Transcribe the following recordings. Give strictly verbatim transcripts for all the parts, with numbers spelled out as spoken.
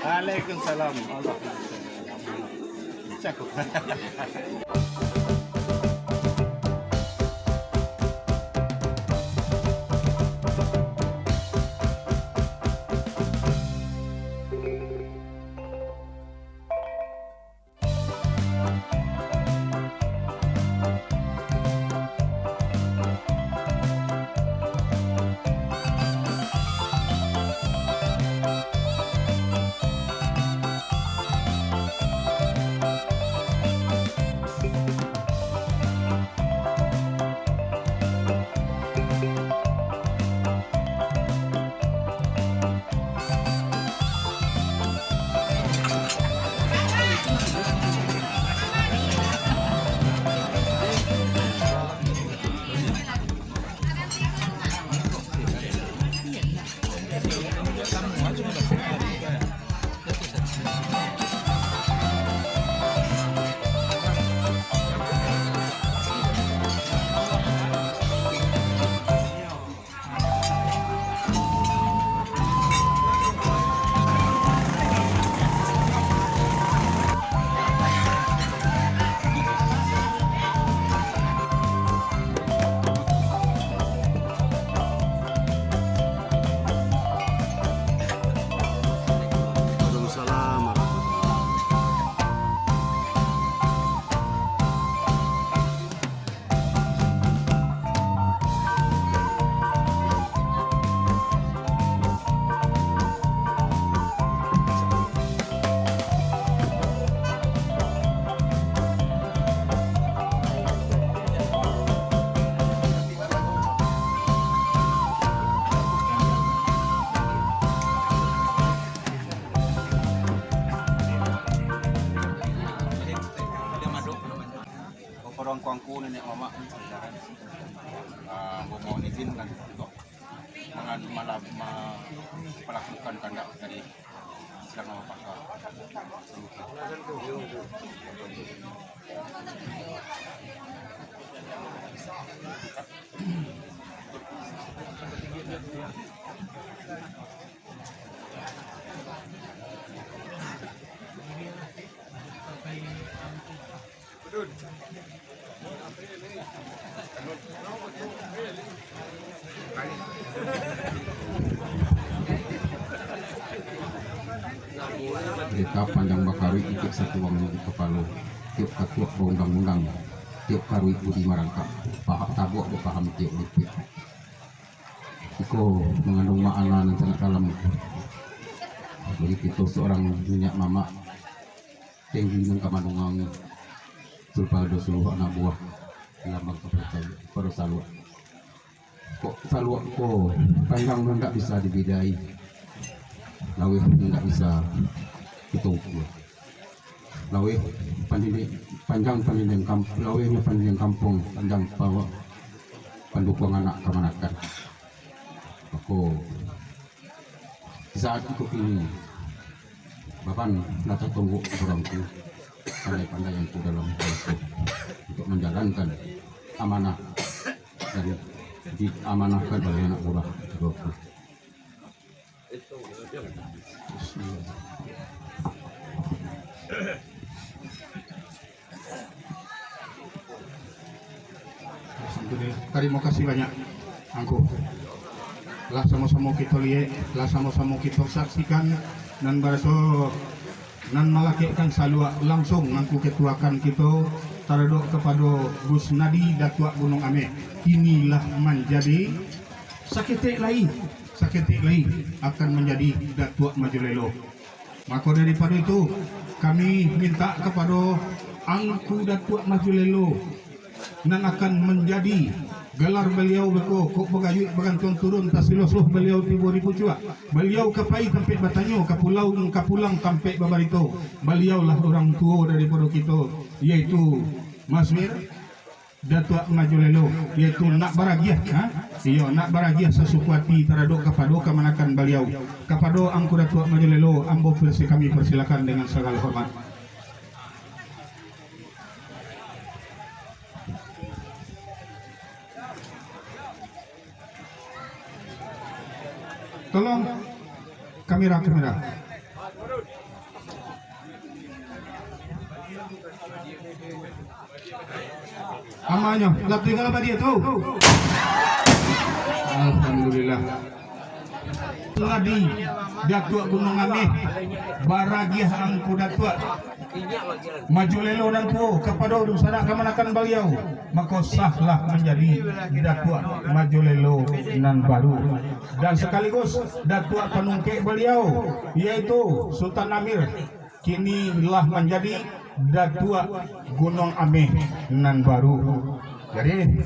Waalaikumsalam. Cakep. Waalaikumsalam warahmatullahi. Angku-angku, niniak mamak, ah, ambo mohon izin kan untuak mangan-, malam, ma-, malakukan kandak tadi. Silakan, Bapak. Deka panjang bakaruik, itiak satuang di kapalo, tiok katuak baundang-undang, tiok karuik budi marangkak, paham tabuak dipaham tiok lipik. Iko mangandung makna nan sangat dalam bagi kito surang niniak mamak. Tinggi nan ka manunggang Sulfado saluruah anak buah, lambang kapado saluak. Kok saluak ko panjang nan indak bisa dibidai, laweh nan indak bisa kito ukur. Laweh pandidi-, panjang pandirian kam-, lawehnyo pandirian kampuang, panjang pawa-, pandukuang anak kamanakan. Mako, di saat iko kini, baban lah tatungguk urang tu, pandai-pandai angku dalam angku untuak manjalankan amanah nan diamanahkan oleh anak buah angku. Tarimo kasih banyak, Angku. Lah samo-samo kito liek, lah samo-samo kito saksikan, nan baraso, nan malakekkan saluak langsuang Angku ketuakan kito taradok kapado Gus Nadi Datuak Gunuang Ameh. Inilah manjadi saketek lai saketek lai akan manjadi Datuak Majolelo. Mako daripado itu, kami mintak kapado Angku Datuak Majolelo nan akan manjadi galar baliau beko, kok bagayuik bagantuang turun, tasilosoh baliau tibo di pucuak. Baliau ka pai tampek batanyo, ka pulau, ka pulang tampek babarito. Baliaulah urang tuo daripado kito, yaitu Mas Wir, Datuak Majolelo, yaitu nak baragiah, ha? Iyo, nak baragiah sasuku ati taradok kapado kamanakan baliau. Kapado Angku Datuak Majolelo, ambo persi-, kami persilakan dengan sagalo hormat. Tolong kamera, kamera. Amanyo, lah tinggal apa dia tu? Alhamdulillah. Ladi, Datuak Gunuang Ameh, baragiah Angku Datuak Majolelo nan tuo, kapado dunsanak kamanakan baliau, mako sahlah manjadi Datuak Majolelo nan baru. Dan sakaligus Datuak panungkek baliau, yaitu Sutan Amir, kini lah manjadi Datuak Gunuang Ameh nan baru. Jadi,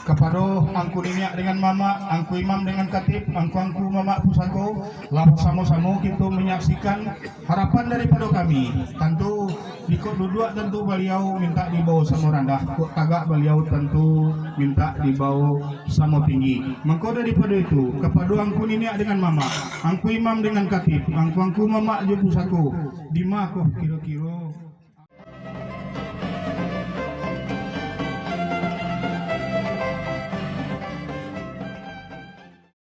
kapado angku niniak dengan mamak, angku imam dengan katib, angku-angku mamak pusako, lah basamo-samo kito manyaksikan harapan daripado kami. Tantu, jikok duduak tantu baliau mintak dibawo samo randah, kok tagak baliau tantu mintak dibawo samo tinggi. Mangko daripado itu, kapado angku niniak dengan mamak, angku imam dengan katib, angku-angku mamak jo pusako, dima ko kiro-kiro